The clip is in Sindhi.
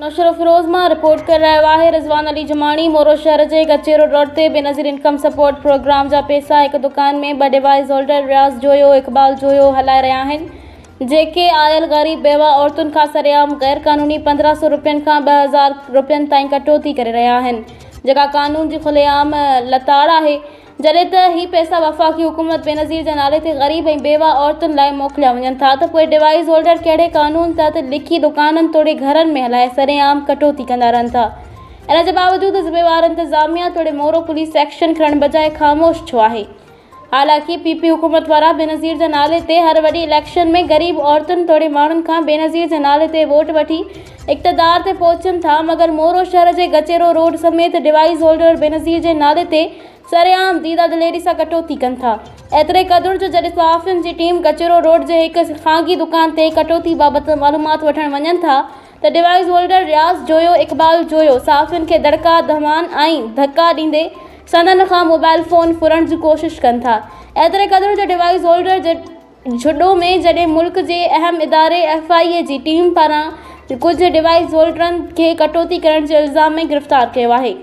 نوشهروفيروز مان رپورٽ ڪري رهيو آهي رضوان علي جماڻي مورو شهر جي گچيرو روڊ تي بينظير انڪم سپورٽ پروگرام جا پيسا هڪ دڪان ۾ ٻه ڊوائيس هولڊر رياض جويو اقبال جويو هلائي رهيا آهن جيڪي آيل غريب بيوه عورتن کان سرعام غير قانوني 1500 روپين کان 2000 روپين تائين ڪٽوتي ڪري رهيا آهن جيڪا قانون جي کلي عام لتاڙ آهي جڏهن ته هي پئسا وفاقي حڪومت بينظير جي نالي تي غريب ۽ بيوه عورتن لاء موڪليا وڃن ٿا ته پوء ڊوائيس هولڊر ڪهڙي قانون تحت لڪي دڪانن توڙي گهرن ۾ هلائي سرعام ڪٽوتي ڪندا رهن ٿا ان جي باوجود ذميوار انتظاميا توڙي مورو پوليس ايڪشن کڻڻ بجاء خاموش ڇو آهي؟ حالانڪه پي پي حڪومت وارا بينظير جي نالي تي هر وڏي اليڪشن ۾ غريب عورتن توڙي ماڻهن کان بينظير جي نالي تي ووٽ وٺي اقتدار تي پهچن ٿا مگر مورو شهر جي گچيرو روڊ سميت ڊوائيس هولڊر بينظير جي نالي تي سرعام ديده دليري سان ڪٽوتي ڪن ٿا ايتري قدر جو جڏهن صحافين جي ٽيم گچيرو روڊ جي هڪ خانگي دڪان تي ڪٽوتي بابت معلومات وٺڻ وڃن ٿا ته ڊوائيس هولڊر رياض جويو اقبال جويو صحافين کي دڙڪا دهمان ۽ ڌڪا ڏيندي سندن کان موبائل فون ڦرڻ جي ڪوشش ڪن ٿا ايتري قدر جو ڊوائيس هولڊر جهڏو ۾ جڏهن ملڪ جي اهم اداري ايف I اي جي ٽيم پاران ڪجهه ڊوائيس هولڊرن کي ڪٽوتي ڪرڻ جي الزام ۾ گرفتار ڪيو آهي.